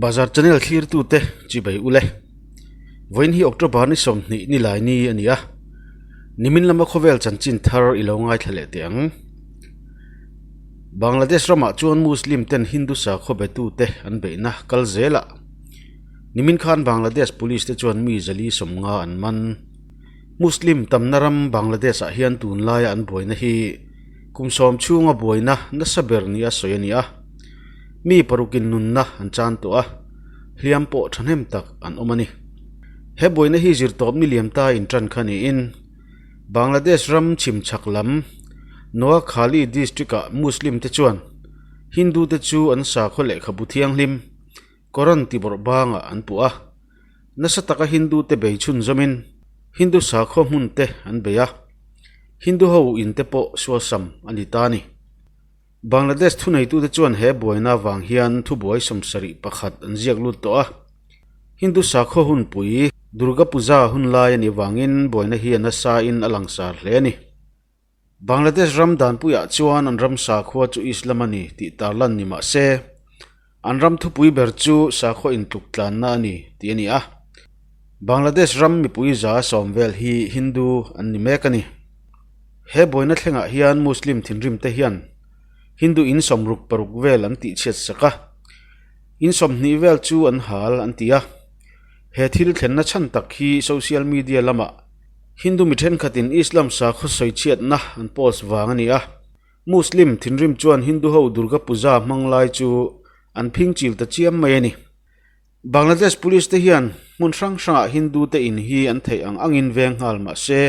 Bazar channel thlirtute chibei ule. Vawiin hi October ni 20 ni lai ni a ni a. Nimin lama khawvel chanchin thar i lo ngaithla leh teh ang. Bangladesh ramah chuan Muslim ten Hindu sakhaw betute an beihna kal zelah nimin khan Bangladesh police te chuan mi zali 50 an man. Muslim tamna ram Bangladesh ah hian tunlaia an buaina hi kum sawm chhunga buaina nasa ber nia sawi a ni a. Mi parukin nunna an chan tawh a, hliam pawh thahnem tak an awm a ni. He buaina hi zirtawp ni liam ta in tan kha niin Bangladesh ram chhim chhak lam Noakhali district ah Muslim te chuan Hindu te chu an sakhaw lehkhabu thianghlim Koran ti bawrh bangah an puh a. Nasa taka Hindu te bei chhunzawmin Hindu sakhaw hmun te an bei a, Hindu ho in te pawh sualsam a ni ta a ni. Bangladesh thuneitute chuan he buaina vang hian thubuai 71 an ziak lut tawh a, Hindu sakhaw hunpui Durga Puja hun lai a nih vangin buaina hi a nasa in a langsar hle a ni. Bangladesh ram danpuiah chuan an ram sakhua chu Islam a ni tih tarlan ni mah se, an ram thupui ber chu sakhaw intluk tlanna a ni tih a ni a. Bangladesh ram mipui 70 vel hi Hindu an ni mek a ni. He buaina thlengah hian Muslim thinrim te hian Hindu in 66 vel an tihchhiat sak a, in 20 vel chu an hal an ti a. He thil thlenna chhan tak hi social media lamah Hindu mi thenkhatin Islam sakhaw sawichhiatna an post vang a ni a. Muslim thinrim chuan Hindu ho Durga Puja hmang lai chu an phing chil ta chiam mai a ni. Bangladesh police te hian hmun hrang hrangah Hindu te in hi an theih ang angin veng nghal mah se,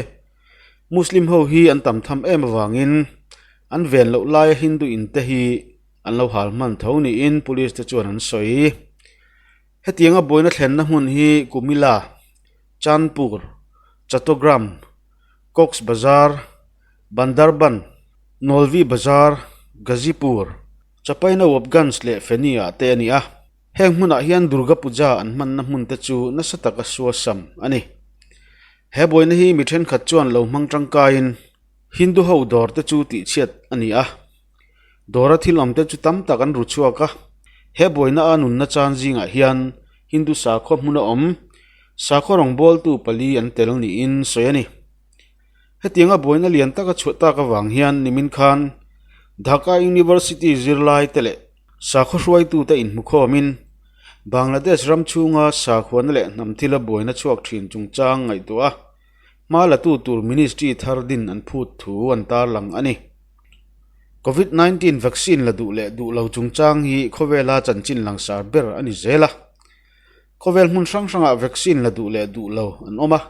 Muslim ho hi an tam tham em avangin an ven loh laia Hindu in te hi an lo hal hman tho niin police te chuan an sawi. Hetianga buaina thlenna hmun hi Cumilla, Chandpur, Chattogram, Cox's Bazar, Bandarban, Nolvi Bazar, Gazipur, Chapainawabganj leh Feni ah te a ni a. Heng hmunah hian Durga Puja an hmanna hmun te chu nasa taka suasam a ni. He buaina hi mi thenkhat chuan lo hmang tangkaiin Hindu ho dawr te chu tihchhiat a ni a. Dawra thil awm te chu tam tak an ru chhuak a. He buaina a nunna chan zingah hian Hindu sakhaw hmuna awm sakhaw rawngbawltu pali an tel niin sawi a ni. Hetianga buaina lian taka chhuah tak avang hian nimin khan Dhaka University zirlai te leh Sakhaw hruaitute inhmukhawmin Bangladesh ram chhunga sakhuana leh hnam thila buaina chhuak thin chungchang ngaihtuah a, hma latu tur ministry thar din an phut thu an tarlang a ni. Covid 19 vaccine la duh leh duh lo chungchang hi khawvela chanchin langsar ber a ni zel a. Khawvel hmun hrang hrangah vaccine la duh leh duh lo an awm a.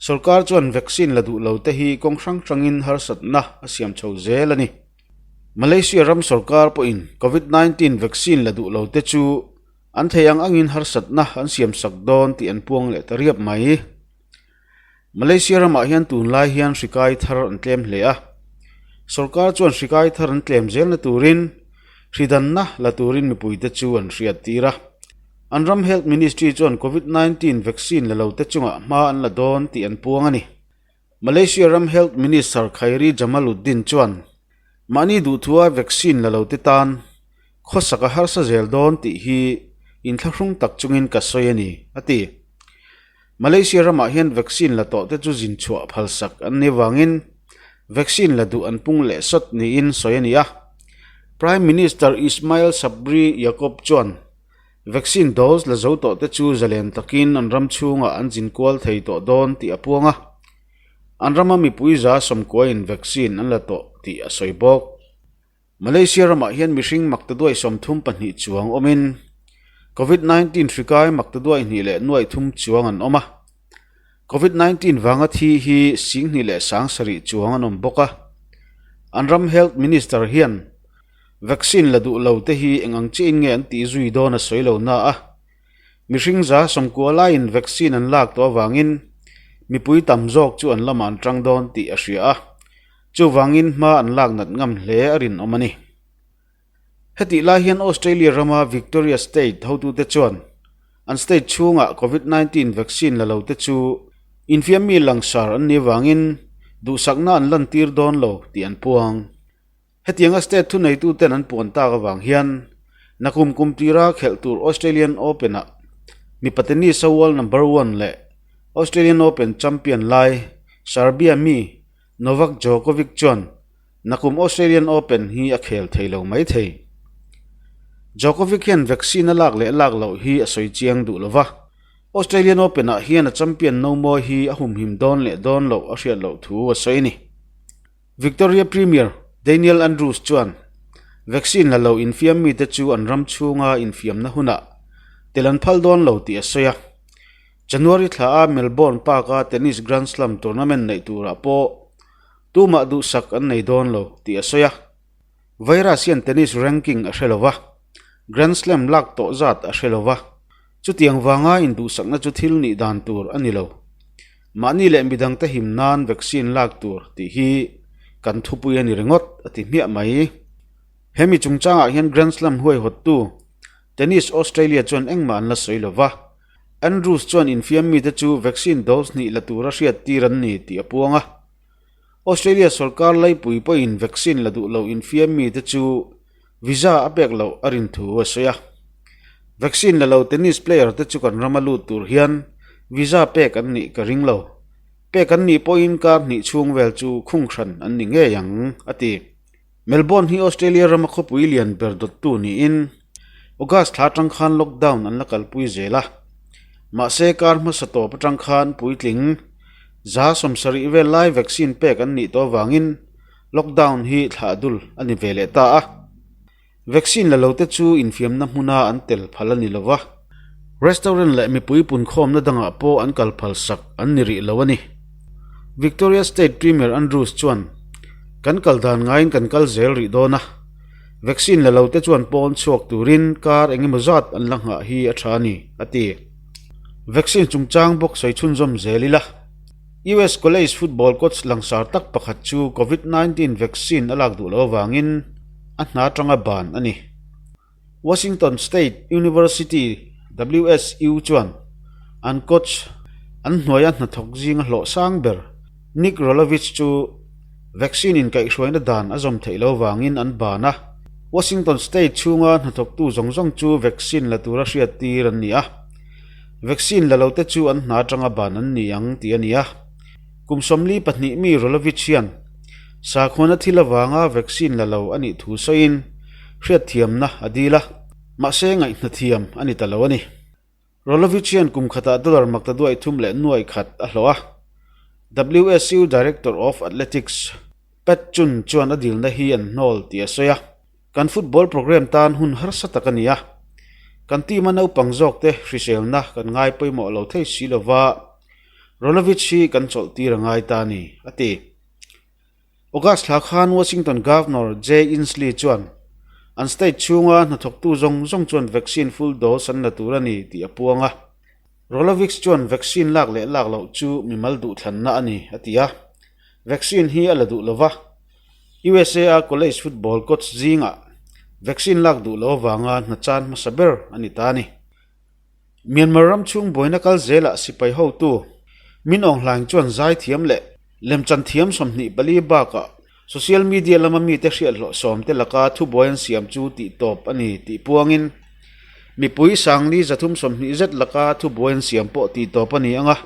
Sorkar chuan vaccine la duh lo te hi kawng hrang hrangin harsatna a siam chho zel a ni. Malaysia ram sorkar pawhin Covid 19 vaccine la duh lo te chu an thei ang angin harsatna an siam sak dawn tih an puang leh ta riap mai. Malaysia ramah hian tunlai hian hri kai thar an tlem hle a. Sorkar chuan hri kai thar an tlem zelna turin hri danna la turin mipuite chu an hriat tir a. An ram Health Ministry chuan Covid 19 vaccine la lo te chungah hma an la dawn tih an puang a ni. Malaysia ram Health Minister Khairy Jamaluddin chuan mahni duhthua vaccine la lo te tan khawsak a harsa zel dawn tih hi inthlahrung tak chungin ka sawi a ni, a ti. Malaysia ramah hian vaccine la tawh te chu zin chhuah phalsak an ni vangin vaccine la duh an pung leh sawt niin sawi a ni a. Prime Minister Ismail Sabri Yaakob chuan Vaccine dose la zo tawh te chu zalen takin an ram chhungah an zin kual thei tawh dawn tih a puang a. An rama mipui 90in vaccine an la tawh tih a sawi bawk. Malaysia ramah hian mihring maktaduai 32 chuang awmin Covid 19 hri kai maktaduai hnih leh nuai thum chuang an awm a. Covid 19 vanga thi hi 27,000 chuang an awm bawk a. An ram Health Minister hian Vaccine la duh lo te hi eng ang chiahin nge an tih zui dawn a sawi lo na a. Mihring 90 laiin vaccine an lak tawh avangin mipui tam zawk chu an lamah an tang dawn tih a hria a. Chuvangin hma an lak nat ngam hle a rinawm a ni. Hetih lai hian Australia rama Victoria State hotute chuan an state chhungah Covid 19 vaccine la lo te chu infiammi langsar an nih avangin duhsakna an lantir dawn lo tih an puang. Hetianga state thuneituten an puan tak avang hian Nakum kum tira khelh tur Australian Open-ah mipa tennis-a world number one leh Australian Open champion lai Serbia mi Novak Djokovic chuan nakum Australian Open hi a khel thei lo mai thei. Djokovic hian vaccine a lak leh lak loh hi a sawi chiang duh lo va, Australian Open-ah hian a champion nomawi hi a humhim dawn leh dawn loh a hriat loh thu a sawi a ni. Victoria Premier Daniel Andrews chuan vaccine la lo infiam mite chu an ram chhunga infiamna hunah tel an phal dawn lo tih a sawi a. January thla a Melbourne Park-a Tennis Grand Slam tournament neih turah pawh tumah duhsak an nei dawn lo tih a sawi a. Virus hian tennis ranking a hre lo va, Grand Slam lak tawh zat a hre lo va, chutiang vanga induhsakna chu thil nih dan tur a ni lo. Mahni leh midangte him nan vaccine lak tur tih hi kan thupui a ni ringawt a ti hmiah mai. Hemi chungchangah hian Grand Slam huaihawttu Tennis Australia chuan engmah an la sawi lo va, Andrews chuan infiam mite chu vaccine dose hnih la tura hriattir an ni tih a puang a. Australia sorkar laipui pawhin vaccine la duh lo infiam mite chu visa a pek loh a rin thu a sawi a. Vaccine la lo tennis player te chu kan rama lut tur hian visa pek an nih ka ring lo. Pek an nih pawhin kar hnih chhung vel chu khung hran an ni ngei ang, a ti. Melbourne hi Australia rama khawpui lian ber dawttu niin August thla atang khan lockdown an la kalpui zel a. Mahse kar hmasa tawp atang khan puitling 70% vel lai vaccine pek an nih tawh avangin lockdown hi thlah dul a ni ve leh ta a. Vaccine la lo te chu infiamna hmuna an tel phal a ni lo va, restaurant leh mipui punkhawmna dangah pawh an kal phal sak an ni rih lo a ni. Victoria State Premier Andrews chuan, Kan kal dan ngaiin kan kal zel rih dawn a, vaccine la lo te chuan pawn chhuak turin kar eng emaw zat an la nghah hi a tha a ni, a ti. Vaccine chungchang bawk sawi chhunzawm zel ila. US College football coach langsar tak pakhat chu Covid 19 vaccine a lak duh loh avangin a hna atanga ban a ni. Washington State University, WSU, chuan an coach an hnuaia hnathawk zinga hlawh sang ber Nick Rolovich chu vaccine inkaihhruaina dan a zawm theih loh avangin an ban a. Washington State chhunga hnathawktu zawng zawng chu vaccine la tura hriattir an ni a. Vaccine la lote chu an hna atanga ban an ni ang tih a ni a. Kum 42 mi Rolovich hian sakhuana thil avanga vaccine la lo a nih thu sawiin hriatthiamna a dil a, mahse ngaihhna thiam a ni ta lo a ni. Rolovich hian kum khatah dollar makta duai thum leh nuai khat a hlawh a. WSU Director of Athletics Pat Chun chuan a dilna hi an hnawl tih a sawi a. Kan football programme tan hun harsa tak a ni a, kan team a naupang zawkte hriselna kan ngai pawimawh lo thei si lova, Rolovich hi kan chawlh tir a ngai ta a ni, a ti. August thla khan Washington Governor Jay Inslee chuan an state chhunga hnathawktu zawng zawng chuan vaccine full dose an la tur a ni tih a puang a. Rolovich chuan vaccine lak leh lak loh chu mimal duhthlanna a ni, a ti a. Vaccine hi a la duh lova. USA-a college football coach zingah vaccine lak duh loh avanga hna chan hmasa ber a ni ta a ni. Myanmar ram chhung buaina kal zelah sipai hotu Min Aung Hlaing chuan zaithiam leh lemchan thiam 24 bakah social media lama mite hriathlawh sawmte laka thubuai an siam chu tihtawp a ni tih puangin mipui sangli 320 zet laka thubuai an siam pawh tihtawp a ni ang a,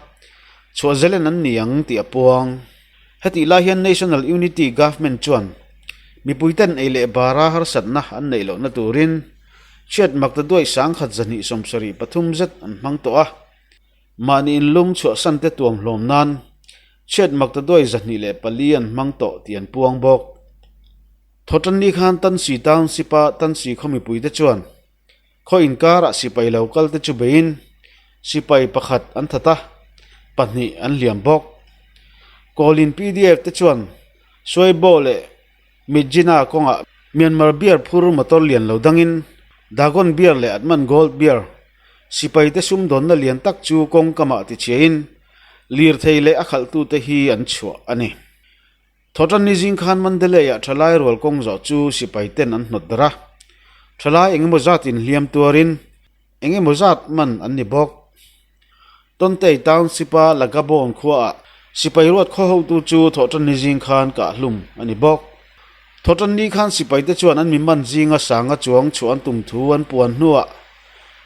chhuah zelen an ni ang tih a puang. Hetih lai hian National Unity Government chuan mipuiten ei leh bara harsatna an neih lohna turin chhiat makta duai 1273 zet an hmang tawh a. Mahni inlum chhuahsan te tuam hlawm nan chhiat makta duai 204 an hmang tawh tih an puang bawk. Thawtanni khan Tansi Township-a Tansi khaw mipuite chuan Khaw inkarah sipai lo kal te chu beiin sipai pakhat an that a, pahnih an hliam bawk. Kawlin pdf te chuan Suaibaw leh Myitgyina kawngah Myanmar beer phur motor lian lo dangin Dagon beer leh Atman Gold beer sipai te sumdawnna lian tak chu kawng kamah tichhiain lirthei leh a khalhtute hi an chhuah a ni. Thawhtanni zing khan Mandalay-ah thalai rual kawng zawh chu sipai ten an hnawt darh a, thalai eng emaw zat inhliam tuarin eng emaw zat man an ni bawk. Tontei Township-a Lagabon khuaah sipai ruat khaw hotu chu thawhtanni zing khan kah hlum a ni bawk. Thawhtanni khan sipaite chuan an mi man zinga sanga chuang chhuah an tum thu an puan hnuah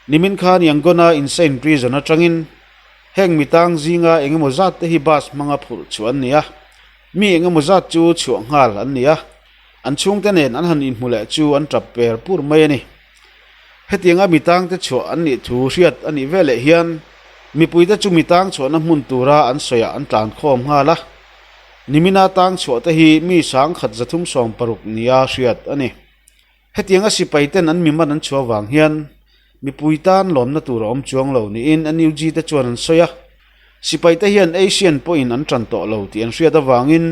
nimin khan Yangon-a Insein Prison atangin heng mi tang zinga eng emaw zat te hi bus hmanga phurh chhuah an ni a, mi eng emaw zat chu chhuah nghal an ni a, an chhungte nen an han inhmu leh chu an tap per pur mai a ni. Hetianga mi tangte chhuah an nih thu hriat a nih veleh hian mipuite chu mi tang chhuahna hmun tura an sawiah an tlan khawm nghal a. Nimina tang chhuah te hi mi sangkhat 360 nia hriat a ni. Hetianga sipaiten an mi man an chhuah vang hian mipui tan lawmna tur a awm chuang lo niin NUG te chuan an sawi a. Sipaite hian Asian pawhin an tan tawh lo tih an hriat avangin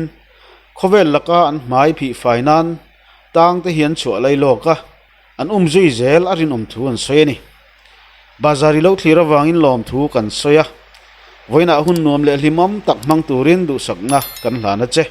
khawvel laka an hmai phih fai nan tang te hi an chhuah lai lawk a. An um zui zel a rinawm thu an sawi a ni. Bazar i lo thlir avangin lawm thu kan sawi a, vawiinah hun nuam leh hlimawm tak hmang turin duhsakna kan hlan a che.